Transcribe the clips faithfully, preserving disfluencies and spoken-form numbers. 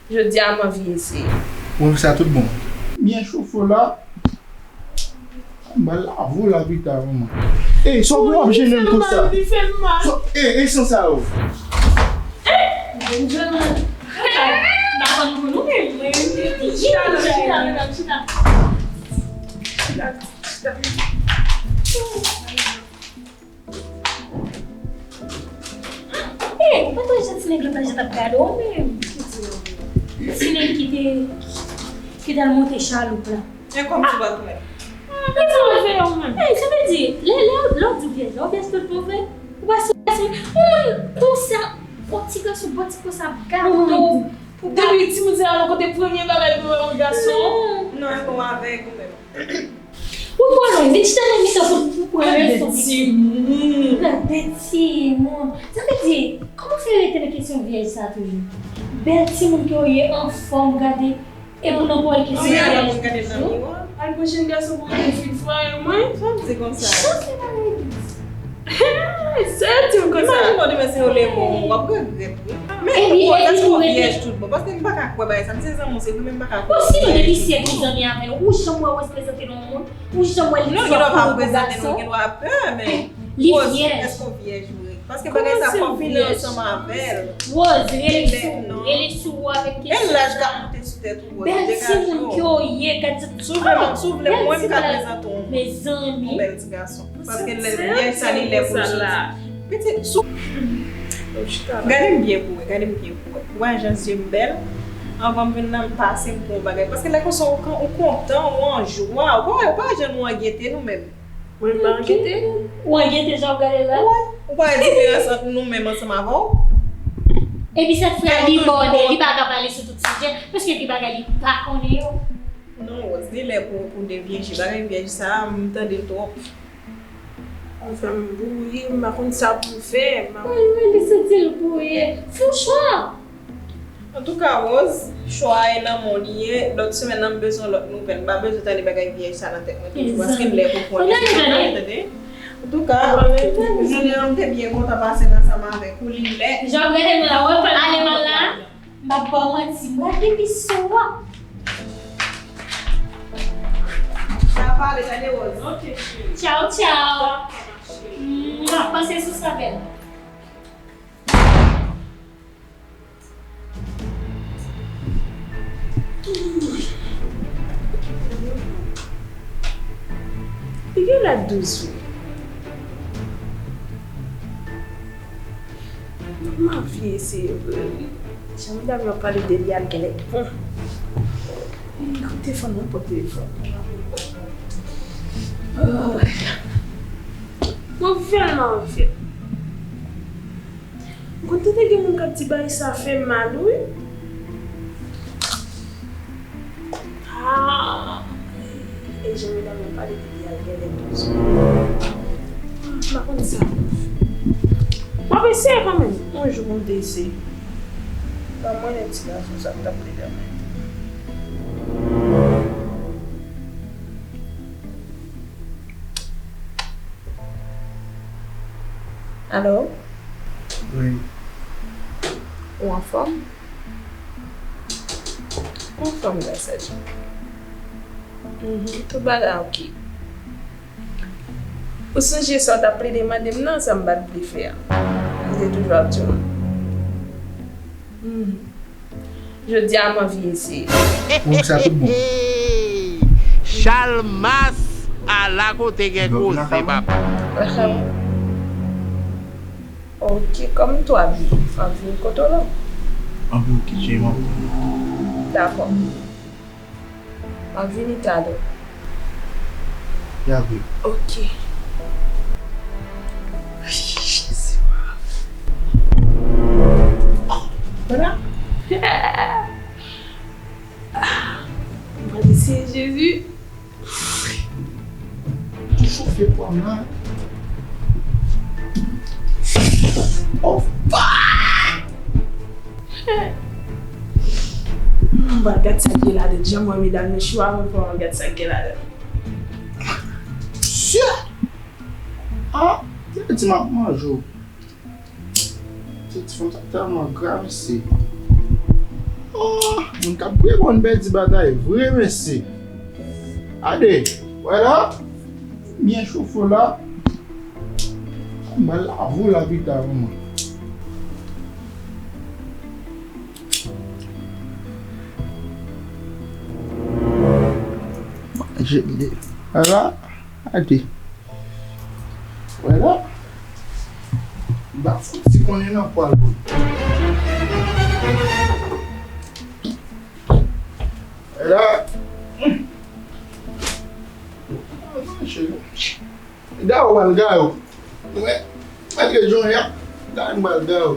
Jodi a m anvi eseye. Bon, sa tout bon. Byen chofe w la. M ba l lave w la pita, manman. Ey, sa w ap jennen m konsa? Li fè m mal. Ey, ey, san sa yo. Ey, Benjamin. M pa konn pou nou menm. Chita, chita, chita. Chita, chita. Ey, ou pa t wè jan ti nèg la pa janm t ap gade w menm? Ti nèg ki te, ki t al monte chaloup la. E kòmsi w pa t wè? Ey, sa vle di, lè, lè, lè w di w vyèj la, w vyèj tout bon vre? Ou pa sou gason, yon moun konsa, yon ti gason, bon ti konsa, ap gade w. Depi timoun se alò kote premye bagay pou wè yon gason. Non, e bon avèg ou menm. Ou twò lwen, vin chita nan mitan pou, pou pran leson. Gade timoun. Gade timoun. Sa vle di, kòman fè rete nan kesyon vyèj sa toujou? Bèl timoun ke w ye, anfòm, gade. E pou nan pran kesyon vyèj toujou. Al pran jèn gason pou vin fwaye mwen. Sa vle di konsa. Chans li pa nan legliz. Sè di m konsa. Imajine w demen se yon lemon, w ap regrèt wi. Men Rose, èske w vyèj tout bon? Paske m pa ka kwè bagay sa. M se zanmi w, se vre, men m pa ka kwè. Bon, sinon depi syèk li zanmi avè nou, ou janm wè Rose prezante nou yon moun? Ou janm wè li di w ap pran yon gason? Li vyèj. Èske w vyèj vre? Paske bagay sa fò w vin ansanm avè l. Rose, rele sou, rele sou ou avèk kesyon. E laj k ap monte sou tèt ou, Rose, degaje w. Bèl timoun ke w ye, gad sa. Si w vle, si w vle, mwen m ka prezante w yon bèl ti gason. Paske lè vyèj sa li lè pou l soti. Pitit, sou. Gade m byen pou wè, gade m byen pou wè. Ou wè jan zye m bèl? Anvan m vin nan m pase m pou yon bagay. Paske lè konsa ou kon-, ou kontan, ou an jwa, ou pa wè, ou pa wè jan nou an gete nou menm. Mwen pa an gete. Ou an gete jan w gade la? Ou wè, ou pa wè diferans ant nou menm ansanm avè w? Epi sèt frè li bòne, li pa ka pale sou tout sijè, paske gen bagay li pa konnen yo. Non, Rose, li lè pou, pou devyeje. Bagay vyèj sa, m tande l twòp. Ou fè m bouyi, m pa konn sa pou m fè. Wi, wi, li santi l bouyi. Fè yon chwa. Antouka, Rose, chwa a e nan men w li ye. Lòt semèn nan, m bezwen lòt nouvèl. M pa bezwen tande bagay vyèj sa nan tèt mwen toujou. Paske m lè pou pran desizyon, tande. Antouka, jounen an, m te byen kontan pase l ansanm avèk ou. Li lè. Jan w rele m la, wè, ale mal la. M p ap ba w manti, m rate epi sou a. N a pale, tande, Rose. Ok, cheri. Tchaw, tchaw. Dakò, ma cheri. Mwa, panse sou sa bèl. Li gen lè douz wi. M anvi eseye vre wi. Jan medam yo ap pale de li a, l genlè bon. Li koute fò nan pòt telefòn. Mwen vrèman anvi. M konn tande gen moun k ap di bagay sa fè mal wi. Ah, e jan medam yo pale de li a, l genlè douz. M pa konn sa pou m fè. M ap eseye kanmenm. Yon jou pou m te eseye. Ban mwen yon ti gason sa k t ap plede anmède m. Alo? Wi. Ou anfòm? Ou anfòm, gras a Dye. Mhm, tout bagay oke. Ou sonje sa w t ap plede mande m nan, sa m pa t vle fè a. M te toujou ap di w. Mhm. Jodi a, m anvi eseye. Ou sa tout bon. Chalmas ala kote gen koze, papa. Ok, kòm tou ap vin, ap vin kote w la. Anpi w kite m anpi. Dakò. M ap vini talè. Yave. Ok. Jezi. Vwala. M pral eseye Jezi. Tou chofe pwa m la. Oh, fuck! M pral gad sa k gen ladann. Jan m wè medam yo cho a, mwen pral gad sa k gen ladann. Shit! Ah, se ti m ap manje w. Ti, ti fanm sa tèlman gra, mesye. Oh! Moun k ap bwè bon pèdi batay vre, mesye. Gade, wè la, byen chofe w la. M pral lave w la pita, manman. Manje m ye. Ala, gade. Wè la. M pa fouti konnen nan pwal bon. Wè la. Manje. Gawo al gawo. Mwen, mwen te jwenn ya. Gawo al gawo.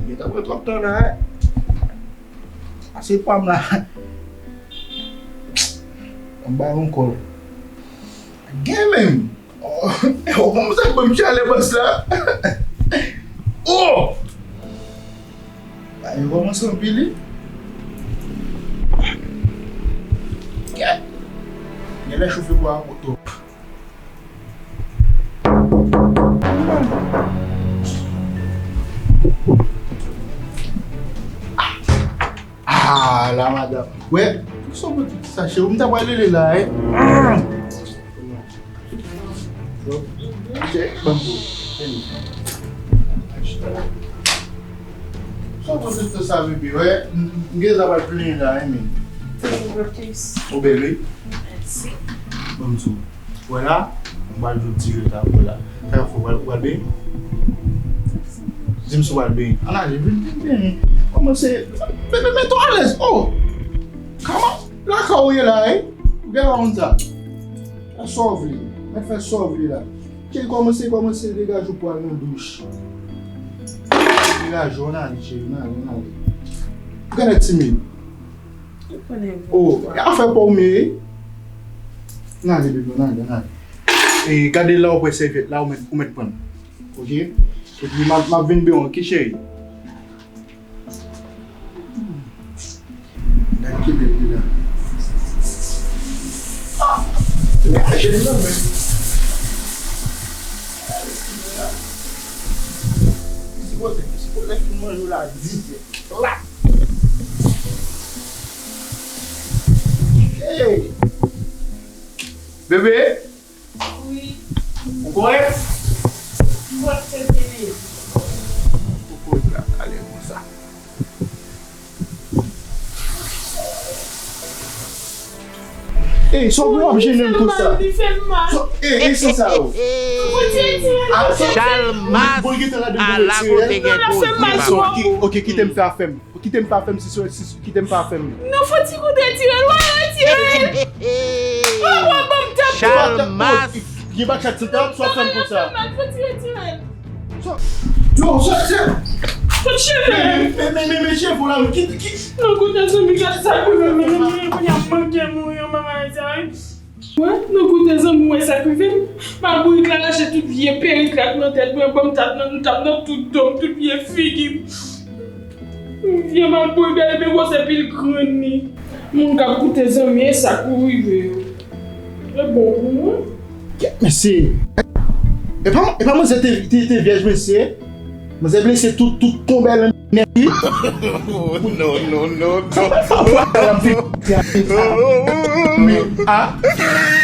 Gentan pran twòp tan la, eh. Ase pa m la. Anba yon kòl. Gen menm. Oh, oh, kòman sa k ban m chalè bòs la? Oh! Bagay yo kòmanse anpile. Kèt! Genlè chofe bwa a twòp. Ah, la madanm. Wè, sa w mete sa, cheri? M ta pral rele la, eh. Cheri, ban m pou. Sa w mete sa, bebe? Wè, m, m, m gen sa pral plenyen la, eh, men. Ou bèl, wi. Mèsi. Ban m sou. Wè la, m pral jwe ti jwèt la pou la. Sa yo fè w pral, pral benyen? Di m si w pral benyen. Ann ale, vin, vin benyen. Kòmanse, bebe, mete w alèz. Oh! Kòman? Lakay ou ye la, wi. Ou gen yon sa. Fè sa w vle. Mèt fè sa w vle la. Cheri, kòmanse, kòmanse degaje w pou al nan douch. Degaje w, ann ale, cheri, ann ale, ann ale. Ou genlè timid. Oh, afè pa w, men. N ale, bebe, n ale, n ale. E gade la w pran sèvyèt la, ou mèt, ou mèt pran. Oke? Epi m ap, m ap vin benyen, oke, cheri? Gade ki bèl li la. Ah! Jèn nan, men. Sipoze, sipoze fin manje w la dizè. La. Hey! Bebe! Wi. Ou kòrèk? M kòrèk, se byen. Ou kòrèk la, ale konsa. Ey, sa w ap jennen m konsa? Li fè m mal, li fè m mal. Ey, ey, sa sa yo? Fò tire, tire l. Chalmas ala kote gen koze, papa. Oke, oke, kite m fè afè m. Kite m pa fè m, si, si, kite m pa fè m. Non, fò ti kout retire l, wè, retire l. Wè, wè, ban m tap. Chalmas. Gen bak chak ti tap, sa w fè m konsa. Fò ti retire l. Non, sa, sa. Fò cheve. Men, men, men, men, cheve la, men, ki, ki. Non, koute zanmi, gade sa, kounye a, kounye a, manke mouri, manman, sa, wi. Wè, nou koute zanmi, wè sa k rive m. Mabourik la rache tout vye perik la k nan tèt mwen, ban m tap nan, m tap nan tout do m, tout vye figi m. Vye mabourik la, epi gwosè pil grenn li. Moun k ap koute zanmi, e sa k pou rive yo. E bon pou mwen. Kèt, mesye. E pa, e pa manzè te, te, te vyèj, mesye. Manzè blese tout, tout tonbèl nan nèg li. Non, non, non, non. Papa, papa, papa, papa.